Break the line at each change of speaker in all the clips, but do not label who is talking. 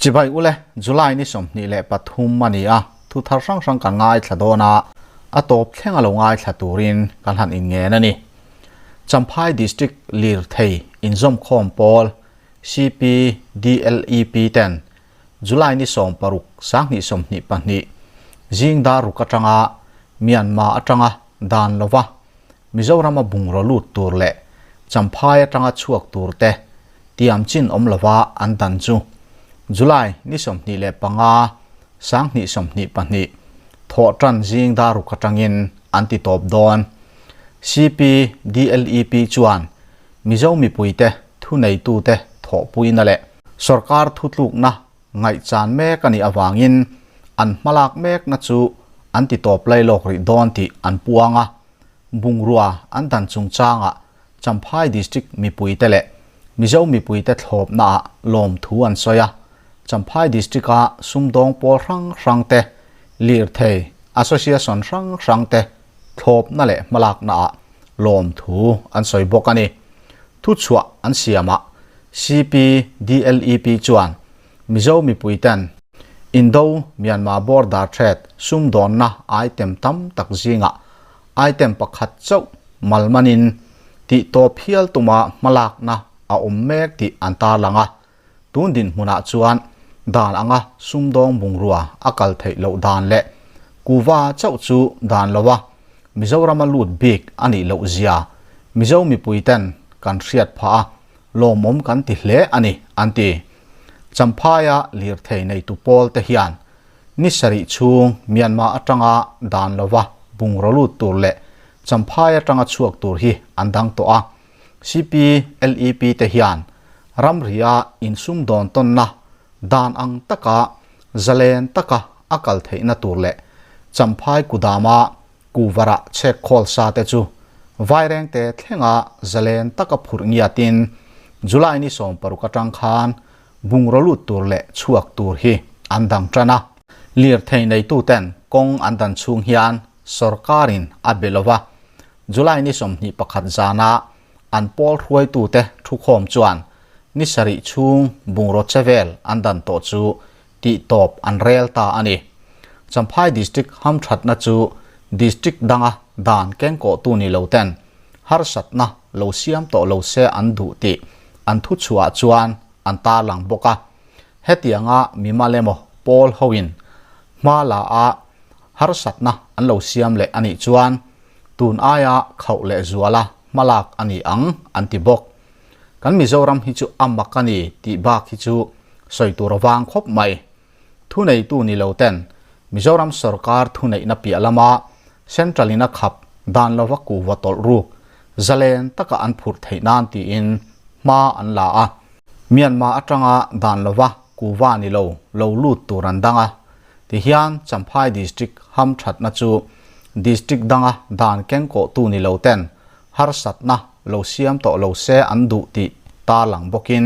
Chibai ule, July ni 23 a ni a, thu thar hrang hrang kan ngaithla dawn a, a tawp thleng a lo ngaithla turin kan han inngen a ni. Champhai District Lirthei Inzawmkhawm Pawl, CPDLEP, ten July ni 16, 2022, zing dar ruk atanga Myanmar atanga dan lova Mizorama bungraw lut tur leh Champhai atanga chhuak tur te tiam chin awm lova an dan chu July ni 25, 2022, thawh tan zing dar ruk atangin an ti tawp dawn. CPDLEP chuan Mizo mipuite thuneitute thawhpuina leh sorkar thutlukna ngaihchan mek a nih avangin an hmalak mekna chu an ti tawp lai lawk rih dawn tih an puang a. Bungrua an dan chungchangah Champhai District mipuite leh Mizo mipuite thlawpnaah lawmthu an sawi a. Champhai District-a sumdawng pawl hrang hrangte, lirthei association hrang hrangte thlawpna leh hmalaknaah lawmthu an sawi bawk a ni. Thuchhuah an siamah CPDLEP chuan Mizo mipuiten Indo-Myanmar border trade sumdawnna item tam tak zingah item pakhat chauh malmanin tihtawp hial tuma hmalakna a awm mek tih an tarlang a. Tun dinhmunah chuan dan anga sumdawng bungrua a kal theih loh dan leh kuva chauh chu dan loa Mizorama lut bik a nih loh zia Mizo mipuiten kan hriat phah a, lawmawm kan ti hle a ni, an ti. Champhaia lirthei neitu pawl te hian ni sarih chhung Myanmar atanga dan lova bungraw lut tur leh Champhai atanga chhuak tur hi an dang tawh a. CPLEP te hian ramria insumdawn tawnna dan ang taka zalen taka a kal theihna tur leh Champhai Kudama Kuvarah chhek khawl sa te chu Vairengte thlenga zalen taka phurh ngiatin July ni 16 atang khan bungraw lut tur leh chhuak tur hi an dang tan a. Lirthei neituten kawng an dan chhung hian sorkarin a be lova, July ni 21 zana an pawl hruaitute thukhawm chuan ni sarih chhung bungraw che vel an dan tawh chu tihtawp an rel ta a ni. Champhai District hamthatna chu District danga dan kengkawhtu ni lo ten harsatna lo siam tawh lo se an duh tih an thuchhuah chuan an tarlang bawk a. Hetianga mimal emaw pawl hoin hma la a harsatna an lo siam leh a nih chuan tun aia khauh leh zuala hmalak a ni ang an ti bawk. Kan Mizoram hi chu a mak a ni tih bak hi chu sawi tur a vang khawp mai. Thuneitu ni lo ten Mizoram sorkar thuneihna piah lama Central in a khap dan lova kuva tawlh ruk zalen taka an phurh theih nan tiin hma an la a. Myanmar atanga dan lova kuva ni lo lo lut tur an dang a. Tihian Champhai District hamthatna chu District danga dan kengkawhtu ni lo ten harsatna lo siam tawh lo se an duh tih tarlang bawkin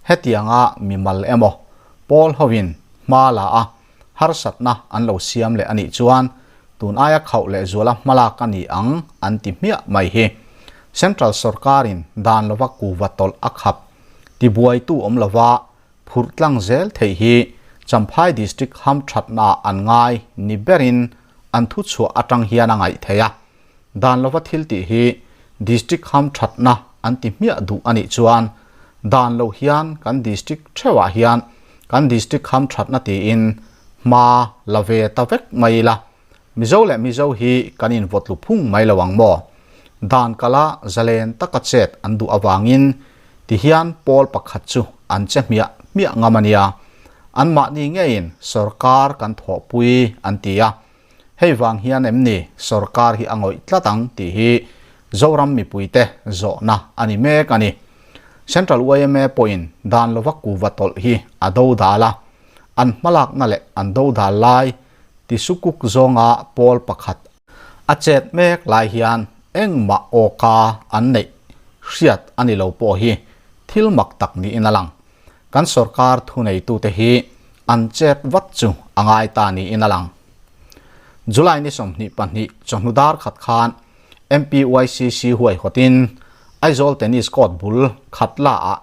hetianga mimal emaw pawl hoin hma la a harsatna an lo siam leh a nih chuan tun aia khauh leh zuala hmalak a ni ang an ti hmiah mai hi Central sorkarin dan lova kuva tawlh a khap tibuaitu awm lova phurh tlang zel theih hi Champhai District hamthatnaah an ngai ni berin an thuchhuah atang hian a ngaih theih a. Dan lova thil tih hi District hamthatna an ti hmiah duh a nih chuan dan lo hian kan District theuhah hian kan District hamthatna tiin hma la ve ta vek mai ila. Mizo leh Mizo hi kan invawtlu phung mai lo ang maw? Dan kala zalen taka chet an duh avangin tihian pawl pakhat chu an che hmiah hmiah ngam a nia. Anmahni ngeiin sorkar kan thawhpui an ti a. Hei vang hian em ni sorkar hi a ngawih tlat ang tih hi Zoram mipuite zawhna a ni mek a ni. Central yma pawhin dan lova kuva tawlh hi a do dal a, an hmalakna leh an do dal lai tisukuk zawnga pawl pakhat a chet mek lai hian engmah awka an neih hriat a ni lo pawh hi thil mak tak niin a lang. Kan sorkar thuneitute hi an chet vat chu a ngai ta niin a lang. July ni 22 chawhnu dar khat khan MPYCC huaihawtin Aizawl Tennis Court bul khat la ah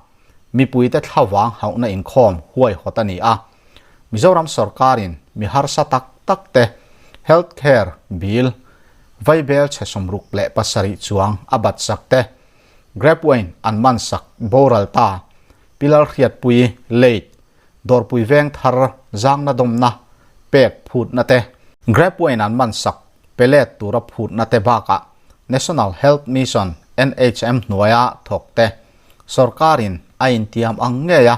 mipuite thlavang hauhna inkhawm huaihawt a ni a. Mizoram sorkarin mi harsa tak tak te Health Care Bill vaibel chhe 67 chuang a bat sak te, Grapewine an man sak boral ta, Pilar Hriatpui late Dawrpui veng thar zangna dawmna pek phutna te, Grapewine an man sak pelet tura phutna te bakah National Health Mission, NHM, hnuaia thawk te sorkarin a intiam ang ngei a,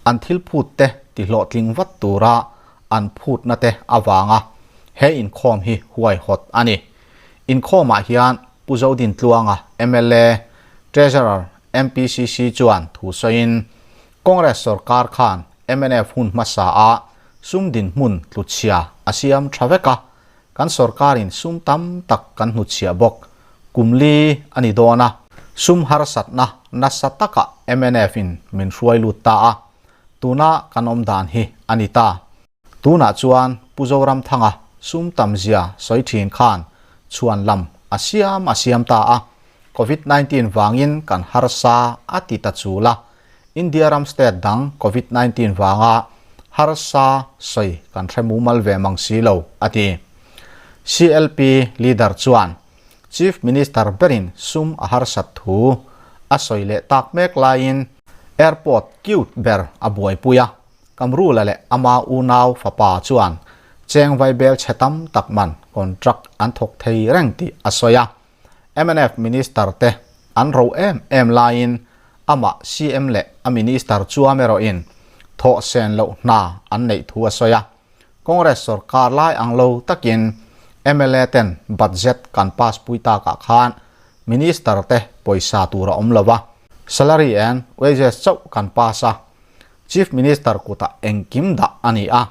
an thil phut te tihlawhtling vat tura an phutna te avanga he inkhawm hi huaihawt a ni. Inkhawmah hian Pu Zodintluanga, mla, Treasurer, MPCC chuan thu sawiin, Congress sorkar khan mnf hun hmasa a sum dinhmun tluchhia a siam tha vek a, kan sorkarin sum tam tak kan hnutchhiah bawk. Kum li a ni dawn a, sum harsatna nasa takah mnf in min hruai lut ta a, tuna kan awm dan hi a ni ta. Tunah chuan Pu Zoramthanga sum tam zia sawi thin khan chhuan lam a siam a siam ta a, Covid 19 vangin kan harsa a ti ta chul a, India ram state dang Covid 19 vanga harsa sawi kan hre mumal ve mang si lo, a ti. CLP leader chuan Chief Minister berin sum a harsat thu a sawi leh tak mek laiin airport cute ber a buaipui a, Kamrula leh ama unau fapa chuan cheng vaibel chhe tam tak man contract an thawk thei reng tih a sawi a. Mnf Minister te an ro em em laiin amah CM leh a Minister chuam erawhin thawh sen loh hna an neih thu a sawi a. Congress sorkar lai ang lo takin mla ten budget kan pass pui takah khan Minister te pawisa tur a awm lo a, salary and wages chauh kan pass a. Chief Minister kutah engkim dah a ni a,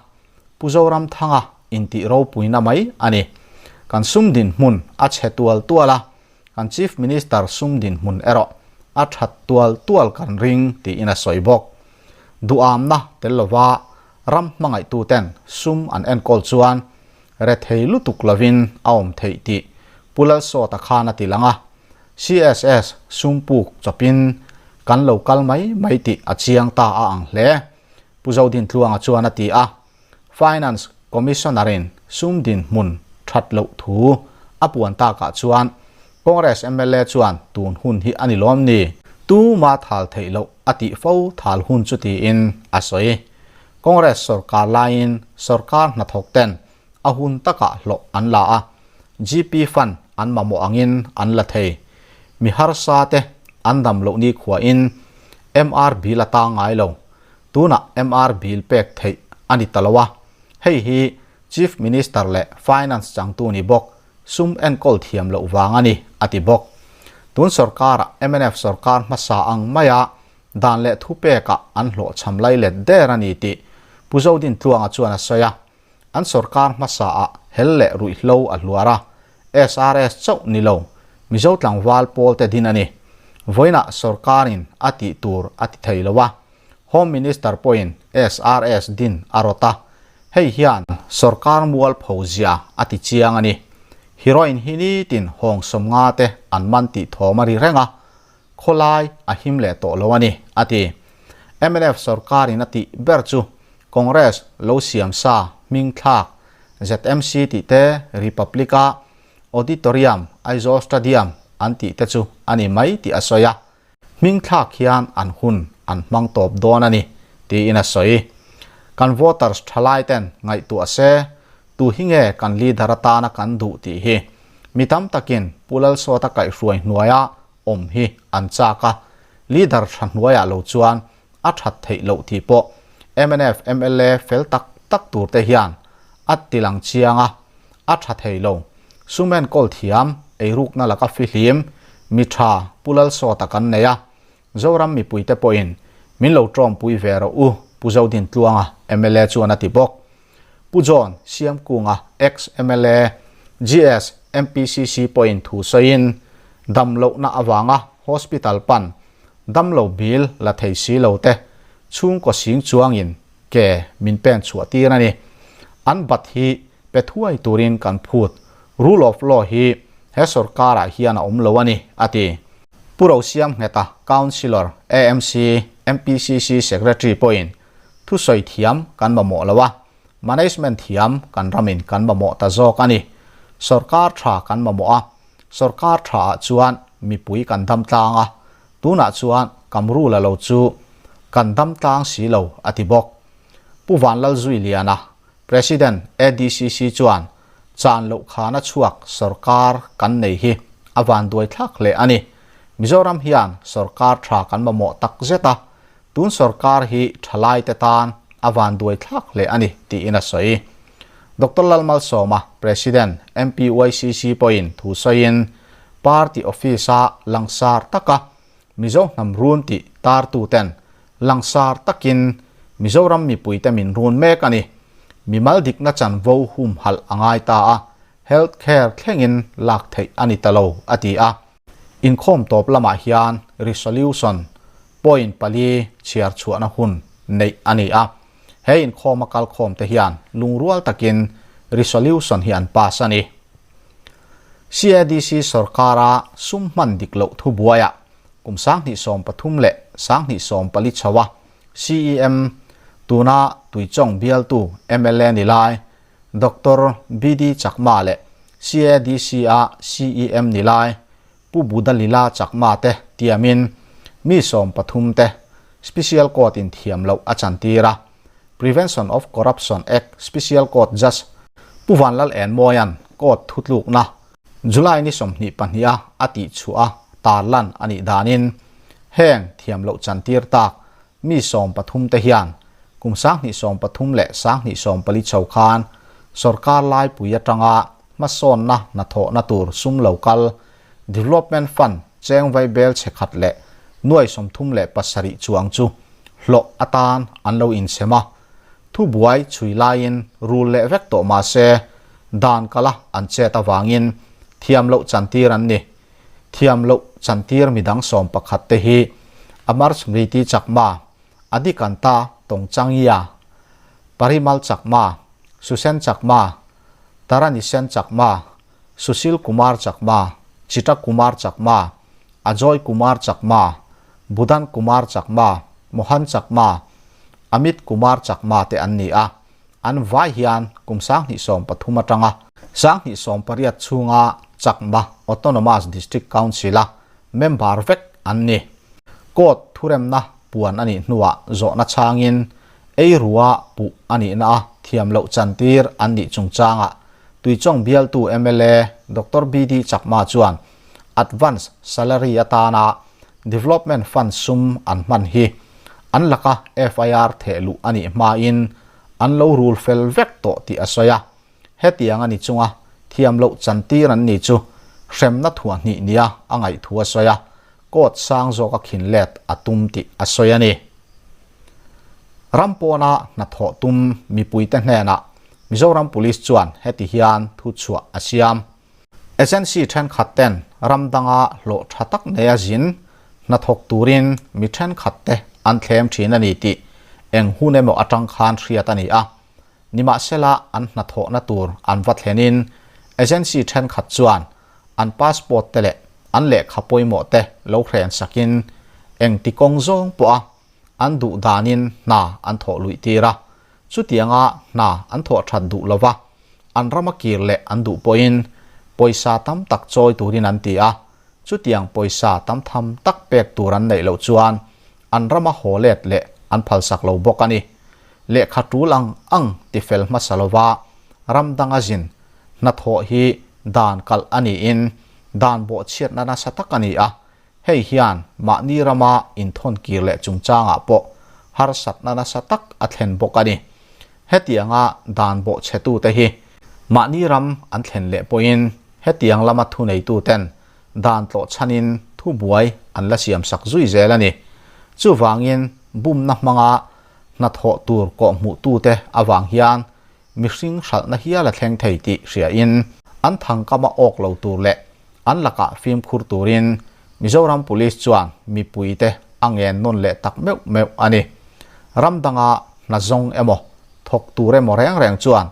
Pu Zoramthanga intih ropuina mai a ni. Kan sum dinhmun a chhe tual tual a, kan Chief Minister sum dinhmun erawh a that tual tual kan ring tiin a sawi bawk. Duhamna tel lova ram hmangaihtuten sum an enkawl chuan rethei lutuk lovin a awm theih tih Pu Lalsawta khan a ti lang a, CSS sum puk chawpin kan lo kal mai mai tih a chiang ta a ang hle, Pu Zodintluanga chuan a ti a. Finance Commissioner-in sum dinhmun that loh thu a puan takah chuan Congress mla chuan tun hun hi a ni lawm ni? Tuma thal theih loh a tih fo thal hun chu tiin a sawi. Congress sorkar laiin sorkar hnathawk ten a hun takah hlawh an la a, GP fund an mamawh angin an la thei. Mi harsa te an dam loh nikhuain MR bill a tang ngai lo. Tunah MR bill pek theih a ni ta lo a, hei hi Chief Minister leh Finance changtu ni bawk sum enkawl thiam loh vang a ni, a ti bawk. Tun sorkarah mnf sorkar hmasa ang maia dan leh thupekah an hlawhchham lai let der a ni tih Pu Zodintluanga chuan a sawi a. An sorkar hmasa ah hel leh ruihhlo a hluar a, SRS chauh ni lo, Mizo tlangval pawl te din a ni. Vawiinah sorkarin a tih tur a ti thei lo a, Home Minister pawhin SRS din a rawt a, hei hian sorkar mualpho zia a ti chiang a ni. Heroin hi nitin hawng 50 te an man tih thawm a ri reng a, khawlai a him leh tawh lo a ni, a ti. Mnf sorkarin a tih ber chu Congress lo siam sa hming thlak ZMC tih te Republic-a Auditorium Aizawl Stadium an tih te chu a ni mai tih a sawi a, hming thlak hian an hun an hmang tawp dawn a ni tiin a sawi. Kan voters thalai ten ngaihtuah se tu hi nge kan leader atana kan duh tih hi mi tam takin Pu Lalsawta kaihhruai hnuaia awm hi an chak a, leader tha hnuaiah lo chuan a that theih loh tih pawh mnf mla fel tak tak tur te hian a ti lang chiang a, a tha thei lo. Sum enkawl thiam, eirukna laka fihlim, mi tha Pu Lalsawta kan nei a, Zoram mipuite pawhin min lo tawngpui ve rawh u, Pu Zodintluanga mla chuan a ti bawk. Pu John Siamkunga ex mla, GS MPCC pawhin thu sawiin dam lohna avanga hospital pan damlo bill la thei si lo te chhungkaw sing chuangin ke min pen chhuah tir a ni. An bat hi pe thuai turin kan phut. Rule of law hi he sorkarah hian a awm lo a ni, a ti. Pu Rosiamngheta, Councillor, AMC. MPCC Secretary pawhin thusawi thiam kan mamawh lo a, management thiam kan ramin kan mamawh ta zawk a ni. Sorkar tha kan mamawh a, sorkar tha ah chuan mipui kan dam tlang a, tunah chuan Kamrula lo chu kan dam tlang si lo a ti bawk. Pu Vanlalzuiliana, President ADCC chuan Chan loh khana chhuak sorkar kan nei hi a vanduai thlak hle a ni. Mizoram hian sorkar tha kan mamawh tak zet a, tun sorkar hi thalaite tan a vanduai thlak hle a ni tiin a sawi. Doctor Lalmalsawma, President, MPYCC pawhin thu sawiin party office-a langsar taka Mizo hnam run tih tartuten langsar takin Mizoram mipuite min run mek a ni. Mimal dikna chanvo humhalh a ngai ta a, health care thlengin lak theih a ni ta lo, a ti a. Inkhawm tawp lamah hian resolution point pali chhiar chhuahna hun neih a ni a. He inkhawma kalkhawmte hian lungrual takin resolution hi an pass a ni. CADC sorkara sum hman dik loh thubuaiah kum 2013 leh 2014 chhoa CEM tuna Tuichawng bialtu mla ni lai Doctor BD Chakma leh CADC-a CEM ni lai Pu Budalila Chakma te tiamin mi 13 te Special Court in thiam loh a chantir a. Prevention of Corruption Act Special Court Judge Pu Vanlal Enmawia'n court thutlukna July ni 22 a a tihchhuah a tarlan a nih danin heng thiam loh chantir tak mi 13 te hian kum 2013 leh 2014 chho khan sorkar laipui atanga hmasawnna hnathawhna tur sum lo kal Development Fund cheng vaibel chhe khat leh nuai 37 chuang chu hlawh atan an lo insem a, thubuai chhui laiin rul leh vek tawh mah se dan kala an chet avangin thiam loh chantir an ni. Thiam loh chantir midang 11 te hi Amar Smriti Chakma, Adikanta Tongchangia, Parimal Chakma, Susen Chakma, Taranisen Chakma, Sushil Kumar Chakma, Chita Kumar Chakma, Ajoy Kumar Chakma, Budan Kumar Chakma, Mohan Chakma, Amit Kumar Chakma te an ni a, an vai hian kum 2013 atanga 2018 chhunga Chakma Autonomous District Council-a member vek an ni. Court thuremna puan a nih hnuah zawhna chhangin ei rua puh a nihna a thiam loh chantir an nih chungchangah Tuichawng bialtu mla Doctor BD Chakma chuan advance salary atana Development Fund sum an hman hi an laka FIR theh luh a nih hmain an lo rul fel vek tawh tih a sawi a. Hetiang a ni chunga thiam loh chantir an ni chu hremna thuahhnih nia a ngaih thu a sawi a, court sang zawka khin let a tum tih a sawi a ni. Ram pawna hnathawh tum mipuite hnenah Mizoram Police chuan heti hian thuchhuah a siam. Agency thenkhat ten ram danga hlawh tha tak neia zin hnathawk turin mi thenkhat te an thlem thin a ni tih eng hun emaw atang khan hriat a ni a. Nimahsela an hnathawhna tur an va thlenin agency thenkhat chuan an passport te leh an lehkha pawimawh te lo hren sakin engti kawng zawng pawha an duh danin hna an thawh luih tir a. Chutianga hna an thawh that duh lova an rama kir leh an duh pawhin pawisa tam tak chawi turin an ti a, chutiang pawisa tam tham tak pek tur an neih loh chuan an rama haw let leh an phalsak lo bawk a ni. Lehkha tul ang ang ti fel hmasa lova ram danga zin hnathawh hi dan kalh a niin dan bawhchhiatna nasa tak a ni a, hei hian mahni rama inthawn kir leh chungchangah pawh harsatna nasa tak a thlen bawk a ni. Hetianga dan bawhchhetute hi mahni ram an thlen leh pawhin hetiang lama thuneituten dan tlawh chhanin thubuai an la siamsak zui zel a ni. Chuvangin bumna hmanga hnathawh tur kawhhmuhtute avang hian mihring hralhna hial a thleng thei tih hriain an thangkama awk lo tur leh an lakah fimkhur turin Mizoram Police chuan mipuite a ngen nawn leh tak meuh meuh a ni. Ram danga hna zawng emaw, thawk tur emaw reng reng chuan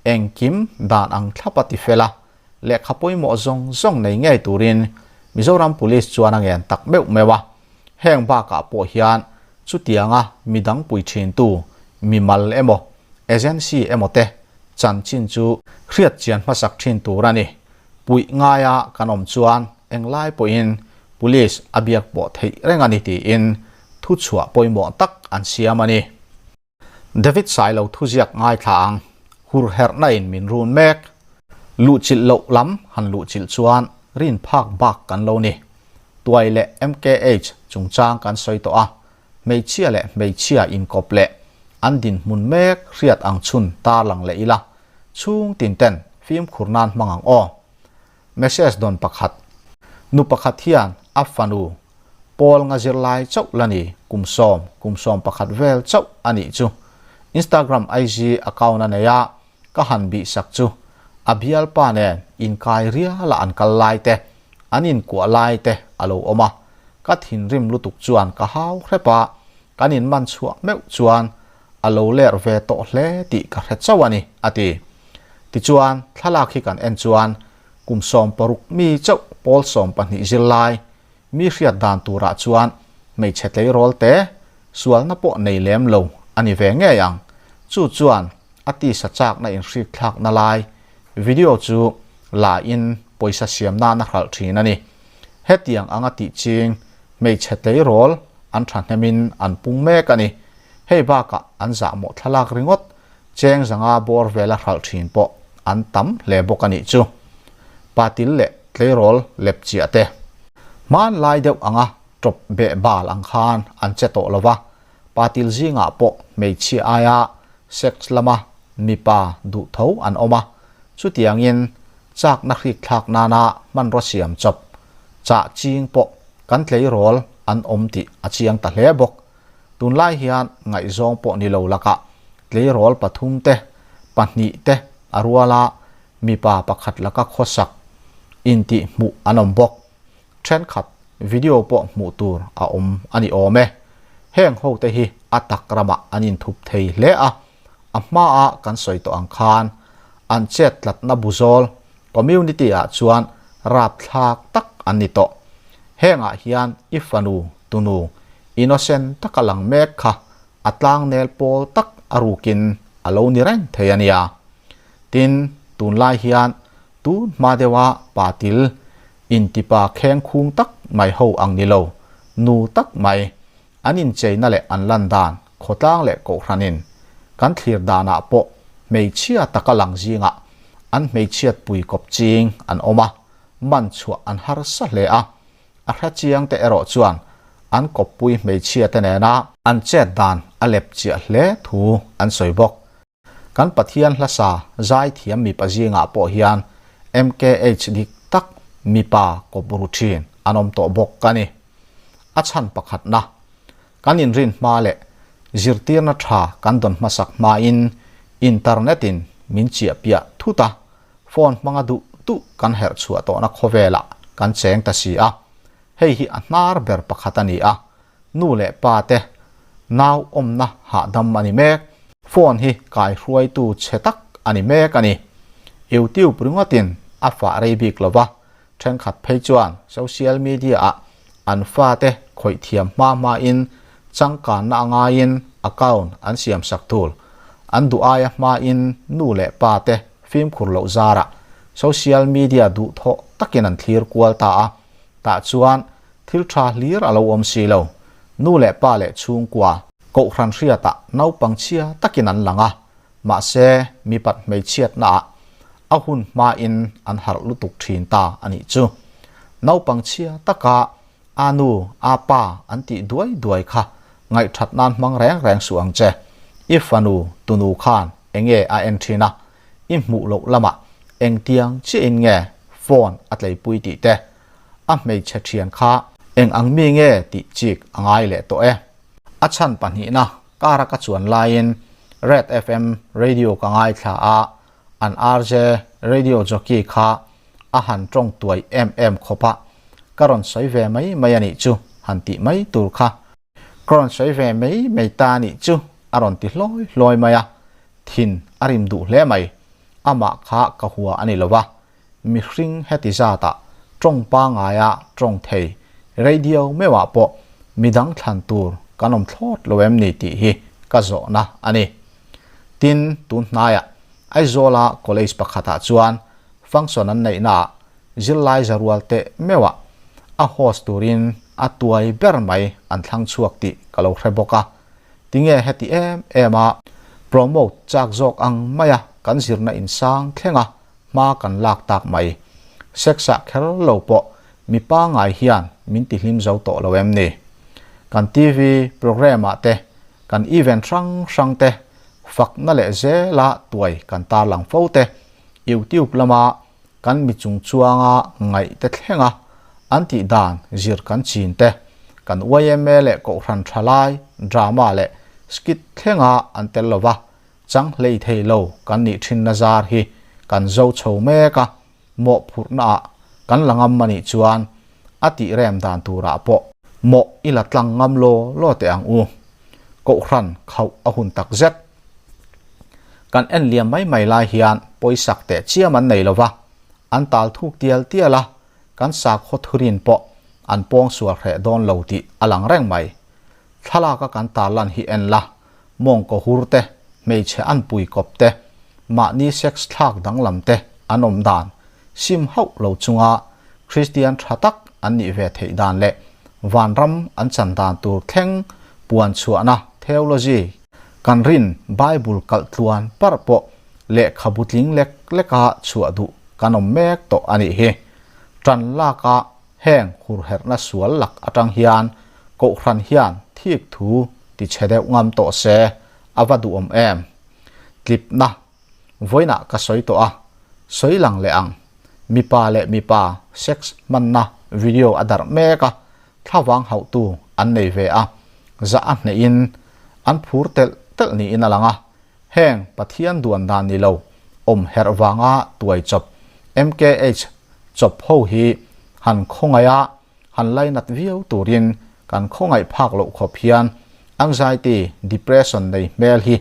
engkim dan ang thlap a ti fel a, lehkha pawimawh zawng zawng nei ngei turin Mizoram Police chuan a ngen tak meuh meuh a. Heng bakah pawh hian Chutianga midang pui thintu mimal emaw agency emaw te chanchin chu hriat chian hmasak thin tur a ni. Puih ngaia kan awm chuan englai pawhin police a biak pawh theih reng a ni tiin thuchhuah pawimawh tak an siam a ni. David Sailo thuziak ngaithla ang hurherhna in min run mek. Luhchilh loh lam han luhchilh chuan rin phak bak kan lo ni. Tuai leh MKH chungchang kan sawi tawh a, hmeichhia leh hmeichhia inkawp leh an dinhmun mek hriat ang chhun tarlang leh ila, chhung tin ten fimkhur nan hmang ang aw. Message dawn pakhat. Nu pakhat hian a fanu Paul nga zirlai chauh la ni, kum sawm, kum 11 vel chauh a nih chu. Instagram IG account a nei a, ka han bihsak chu a bialpa nen inkai riala an kal lai te, an inkuah lai te a lo awm a. Ka thinrim lutuk chuan ka hau hrep a, kan inman chhuah meuh chuan a lo ler ve tawh hle tih ka hre chauh a ni, a ti. Tichuan, thlalak hi kan en chuan kum 16 mi chauh pawl 12 zirlai mi hriat dan turah chuan hmeichhe tleirawl te sualna pawh nei lem lo a ni ve ngei ang. Chu chuan a tisa chakna inhrik thlakna lai video chu la in pawisa siam nana hralh thin a ni. Hetiang anga tih ching hmeichhe tleirawl an thahnemin an pung mek a ni. Hei bakah an zahmawh thlalak ringawt cheng zanga bawr vela hralh thin pawh an tam hle bawk a nih chu. Patil leh tleirawl lep chiah te. Hmanlai deuh anga tawp beh bal ang khan an che tawh lo va, patil zingah pawh hmeichhia aia sex lama mipa duh tho an awm a, chutiangin chakna hrik thlak nana hmanraw siam chawp chah ching pawh kan tleirawl an awm tih a chiang ta hle bawk. Tunlai hian ngaihzawng pawh ni lo lakah tleirawl pathum te, pahnih te a ruala mipa pakhat laka khawsak intih hmuh an awm bawk. Thenkhat video pawh hmuh tur a awm a ni awm e. Heng ho te hi a tak ramah an inthup thei hle a, a hmaa kan sawi tawh ang khan an chet tlatna buzawl community ah chuan rapthlak tak an ni tawh. Hengah hian i fanu tunu innocent taka lang mek kha a tlangnel pawl tak a rukin a lo ni reng thei a nia. Tin, tunlai hian tun hma deuha patil intipa kheng khung tak mai ho ang ni lo, nu tak mai, an incheina leh an lan dan khawtlang leh kohhranin kan thlir danah pawh hmeichhia taka lang zingah an hmeichhiat pui kawp ching an awm a, man chhuah an harsa hle a. A hre chiang te erawh chuan an kawppui hmeichhia te nena an chet dan a lep chiah hle thu an sawi bawk. Kan Pathian hlasa zaithiam mipa zingah pawh hian MKH dik tak mipa kawp ru thin an awm tawh bawk a ni. A chhan pakhatna, kan inrin hma leh zirtirna tha kan dawn hmasak hmain internet in min chiah piah thut a, phone hmanga duh duh kan herh chhuah tawhna khawvelah kan cheng ta si a, hei hi a hnar ber pakhat a ni a, nu leh pa te nau awmna hahdam a ni mek. Phone hi kaihruaitu chhe tak a ni mek a ni. YouTube ringawtin a fah rei bik lo va, thenkhat phei chuan social media ah an fate khawih thiam hma hmain changkanna a ngaiin account an siam sak thul. An duh aia hmain nu leh pa te fimkhur loh zarah social media duhthawh takin an thlir kual ta a, tah chuan thil tha hlir a lo awm si lo. Nu leh pa leh chhungkua kohhran hriatah naupang chhia takin an lang a, mahse mipat hmeichhiatnaah a hun hmain an harh lutuk thin ta a nih chu. Naupang chhia taka a nu, a pa an tih duai duai kha ngaihthat nan hmang reng reng suh ang che. I fanu tunu khan enge a en thin a, i hmuh loh lamah engtiang chiahin nge phone a tleipui tih te, a hmeichhe thian kha eng ang mi nge tih chik a ngai leh tawh e. A chhan pahnihna car a ka chuan laiin Red FM radio ka ngaithla a, an RJ radio jockey kha a han tawng tuai em em khawp a, ka rawn sawi ve mai mai a nih chu han tih mai tur kha. Ka rawn sawi ve mai mai ta a nih chu a rawn ti hlawi hlawi mai a, thin a rim duh hle mai. Amah kha ka hua a ni lo va, mihring heti zatah tawng pangaia tawng thei radio meuhah pawh midang thlan tur kan awm thlawt lo em ni tih hi ka zawhna a ni. Tin, tun hnaiah Aizawla college pakhatah chuan function an neihnaah zirlai zarual teh meuhah a host turin a tuai ber mai an thlang chhuak tih ka lo hre bawk a. Tinge heti em em a promote chak zawk ang maia kan zirna insang thlenga hma kan lak tak mai. Sex-ah kher lo pawh mi pangngai hian min tihlim zo tawh lo em ni? Kan TV programme-ah te, kan event hrang hrang te, fakna leh zela tuai kan tarlang fo te, YouTube lama kan mi chung chuanga ngaih te thlenga an tih dan zir kan chin te, kan yma leh kohhran thalai drama leh skit thlenga an tel lova chang hlei thei lo kan nih thinna zar hi kan zo chho mek a, mawhphurhnaah kan la ngam a nih chuan a tih rem dan turah pawh mawh i la tlang ngam law law teh ang u. Kohhran khauh a hun tak zet. Kan en liam mai mai lai hian pawisak teh chiam an nei lova, an tal thuk tial tial a, kan sakhaw thurin pawh an pawng sual hreh dawn lo tih a lang reng mai. Thlalaka kan tarlan hi en la, mawngkaw hur te, hmeichhe an pui kawp te, mahni sex thlak danglam te an awm dan sim hauh lo chunga Kristian tha tak an nih ve theih dan leh vanram an chan dan tur thleng puan chhuahna theology kan rin Bible kalh tluan parh pawh lehkhabu tling lek leka chhuah duh kan awm mek tawh a nih hi. Tan laka Heng hurherhna sual lak atang hian Kohhran hian thik thu ti chhe deuh ngam tawh se a va duhawm em? Tlipna vawiinah ka sawi tawh a, sawi lang leh ang. Mipa leh mipa sex hmanna video a darh mek a, thlavang hauhtu an nei ve a, zah a hnehin an phur telh telh niin a lang a, heng Pathian duan dan ni lo awm herh vanga tuai chawp MKH chawp ho hi han khawngaih a, han lainat viau turin kan khawngaih phak loh khawp hian anxiety, depression nei hmel hi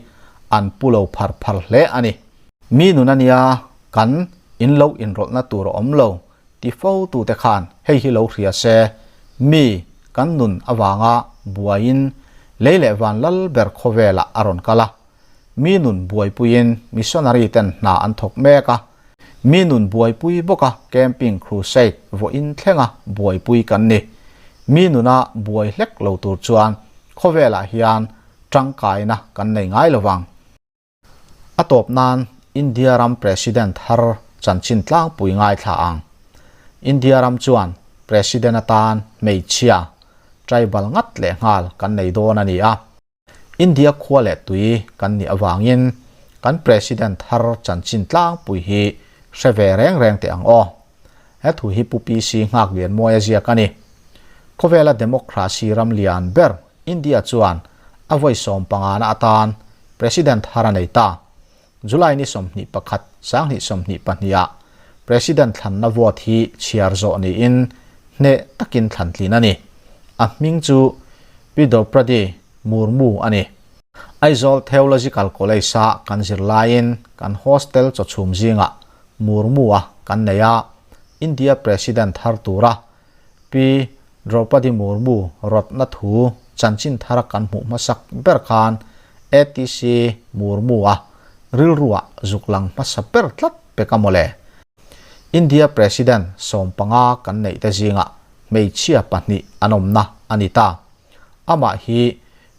an pu lo phar phar hle a ni. Mi nun a nia, kan in lo inrawlhna tur a awm lo ti fo tute khan hei hi lo hria se, mi kan nun avanga buaiin lei leh van lal ber khawvelah a rawn kal a, mi nun buaipuiin missionary ten hna an thawk mek a, mi nun buaipui bawka camping crusade vawiin thlenga buaipui kan ni. Mi nuna buai hlek lo tur chuan khawvelah hian tangkaina kan nei ngai lovang. A tawp nan India ram President thar chanchin tlangpui ngaithla ang. India ram chuan President atan hmeichhia, tribal ngat leh nghal kan nei dawn a ni a. India khua leh tui kan nih avangin kan President thar chanchin tlangpui hi hre ve reng reng teh ang aw. He thu hi Pu PC Nghaklianmawia ziak a ni. Khawvela democracy ram lian ber India chuan a vawi 15 na atan President thar a nei ta. July ni 21, 2022 ah President thlanna vote hi chhiar zawh niin hneh takin thlan tlin a ni. A hming chu Pi Droupadi Murmu a ni. Aizawl Theological College-a kan zir laiin kan hostel chawchhum zingah Murmu-a kan nei a, India President thar tura Pi Droupadi Murmu rawtna thu chanchin thara kan hmuh hmasak ber khan ATC Murmu-a rilruah zuk lang hmasa ber tlat pek a mawle. India President 15 kan neih te zingah hmeichhia pahnih an awmna a ni ta. Amah hi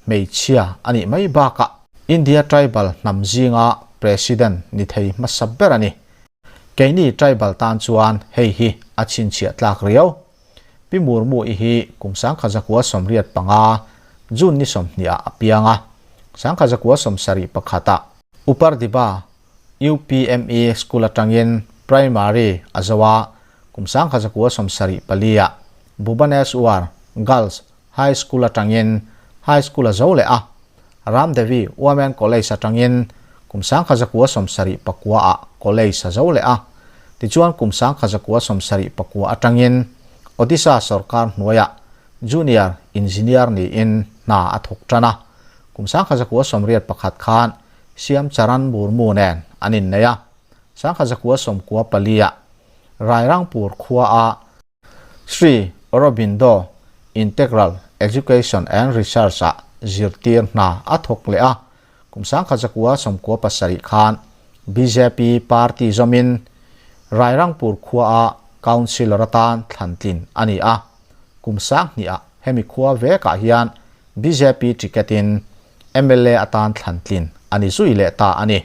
hmeichhia a nih mai bakah India tribal hnam zinga President ni thei hmasa ber a ni. Keini tribal tan chuan hei hi a chhinchhiah tlak riau. Pi Murmu-i hi kum 1985 June ni 20 ah a piang a, 1971 ah Upardiba UPME School atangin Primary a zo a, kum 1974 ah Bhubaneswar Girls High School atangin High School a zo leh a, Ramdevi Women College atangin kum 1979 ah College a zo leh a, tichuan kum 1979 atangin Odisha sawrkar hnuaiah Junior Engineer niin hna a thawk tan a, kum 1981 khan Shyam Charan Murmu nen an innei a, 1994 ah Rairangpur khua a Sri Aurobindo Integral Education and Research-ah zirtir hna a thawk leh a, kum 1997 khan bjp party zawmin Rairangpur khuaa Councillor atan thlantlin a ni a, kum 2000-ah hemi khua vekah hian bjp ticket-in mla atan thlantlin a ni zui leh ta a ni.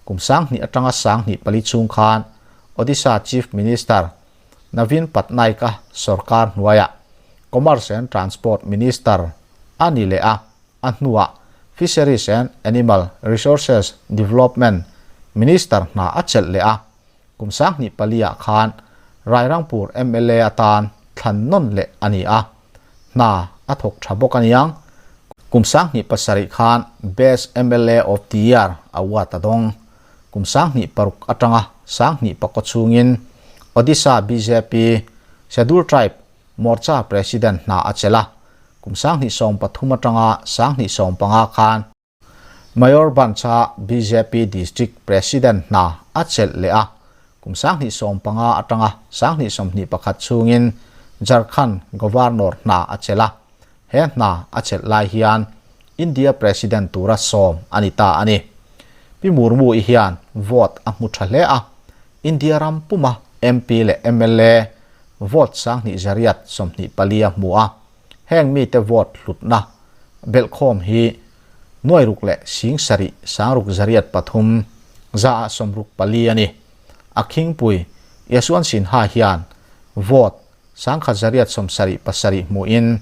Kum 2000 atanga 2004 chhung khan Odisha Chief Minister Naveen Patnaik-a sorkar hnuaiah Commerce and Transport Minister a ni leh a, a hnuah Fisheries and Animal Resources Development Minister hna a chelh leh a, kum 2004-ah khan Rairangpur mla atan thlan nawn leh a ni a, hna a thawk tha bawk a niang. Kum 2007 khan Best mla of the Year award a dawng. Kum 2006 atanga 2004 chhungin Odisha bjp Scheduled Tribe Morcha President hna a chelh a, kum 2013 atanga 2015 khan Mayurbhanj-a bjp District President hna a chelh leh a, kum 2015 atanga 2021 chhungin Jharkhand Governor hna a chelh a, he hna a chelh lai hian India President tura sawm a ni ta a ni. Pi Murmu-i hian vote a hmu tha hle a, India ram puma MP leh mla vote 2824 a hmu a, heng mite vote hlutna belhkhawm hi nuai ruk leh sing sarih sangruk zariat pathum za sawmruk pali a ni. A khingpui Yashwant Sinha hian vote 1177 hmuin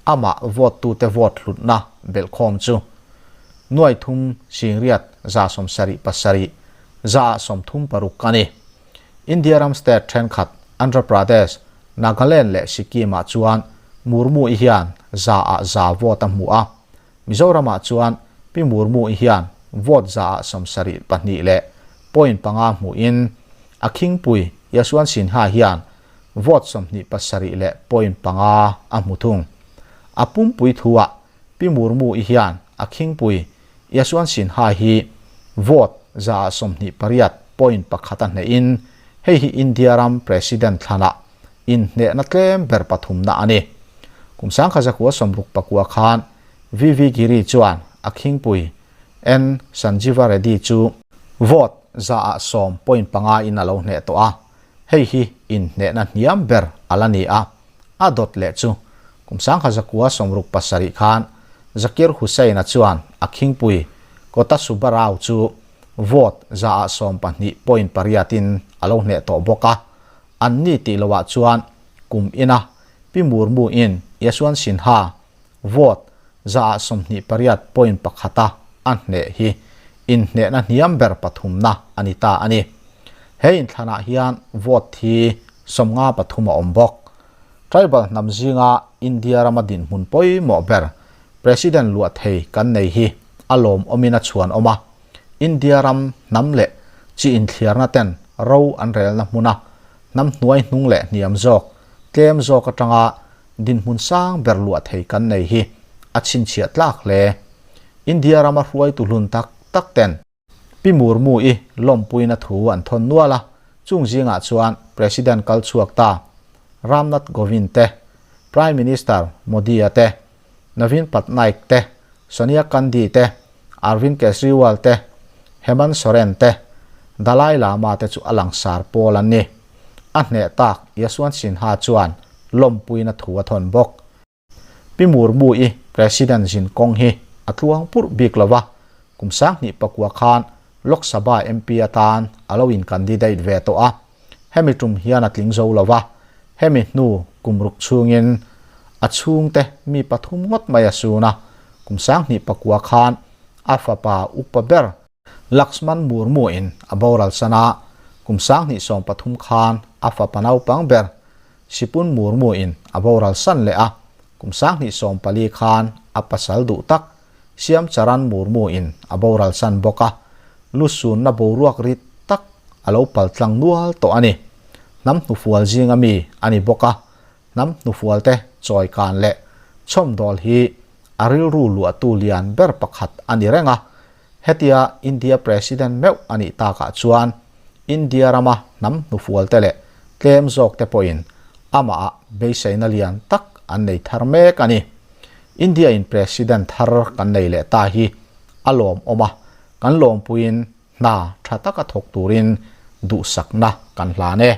amah vote tute vote hlutna belhkhawm chu nuai thum singriat za 77 za 36 a ni. India ram state thenkhat Andhra Pradesh, Nagaland leh Sikkim-ah chuan Murmu-i hian za ah za vote a hmu a, Mizoram-ah chuan Pi Murmu-i hian vote za ah 72 leh point panga hmuin a khingpui Yashwant Sinha hian vote 27 leh point panga a hmu thung. A pumpui thuah Pi Murmu-i hian a khingpui Yashwant Sinha hi vote za ah 28 point pakhat a hnehin hei hi India ram President thlanah inhnehna tlem ber pathumna a ni. Kum 1969 khan V V Giri chuan a khingpui N Sanjiva Reddy chu vote za ah 10 point panga in a lo hneh tawh a, hei hi inhnehna hniam ber a la ni a, a dawt leh chu kum 1967 khan Zakir Hussain-a chuan a khingpui Kota Subbarao chu vote za ah 12 point pariat in a lo hneh tawh bawk a, an ni tih lohah chuan kum ina Pi Murmu in Yashwant Sinha vote za ah 28 point pakhata a hneh hi inhnehna hniam ber pathumna a ni ta a ni. He inthlanah hian vote hi 53 a awm bawk. Tribal hnam zinga India rama dinhmun pawimawh ber President luah thei kan nei hi a lawm awmin a chhuan awm a, India ram hnam leh chi inthliarna ten ro an relna hmuna hnam hnuai hnung leh hniam zawk, tlem zawk atanga dinhmun sang ber luah thei kan nei hi a chhinchhiah tlak hle. India rama hruaitu hlun tak tak ten Pi Murmu-i lawmpuina thu an thawn nual a, chung zingah chuan President kal chhuak ta Ramnath Kovind te, Prime Minister Modi-a te, Naveen Patnaik te, Sonia Gandhi te, Arvind Kejriwal te, Hemant Soren te, Dalai Lama te chu a langsar pawl an ni. A hneh tak Yashwant Sinha chuan lawmpuina thu a thawn bawk. Pi Murmu-i President zin kawng hi a tluang purh bik lo va, kum 2009 khan Lok Sabha MP atan a lo in candidate ve tawh a, hemi tum hian a tling zo lo va, hemi hnu kum ruk chhungin a chhungte mi pathum ngawt mai a sun a, kum 2009 khan a fapa upa ber Laxman Murmu in a boral san a, kum 2013 khan a fapa naupang ber Sipun Murmu in a boral san leh a, kum 2014 khan a pasal duh tak Siam Charan Murmu in a boral san bawk a, lu sunna boruak rit tak a lo pal tlang nual tawh a ni. Hnam hnufual zinga mi a ni bawk a, hnam hnufual te chawi kan leh chhawmdawl hi a rilru luahtu lian ber pakhat a ni reng a, hetia India President meuh a nih takah chuan India rama hnam hnufual te leh tlem zawk te pawhin amah ah beiseina lian tak an nei thar mek a ni. India in President thar kan nei leh ta hi a lawmawm a, kan lawmpuiin hna tha taka thawk turin duhsakna kan hlan e.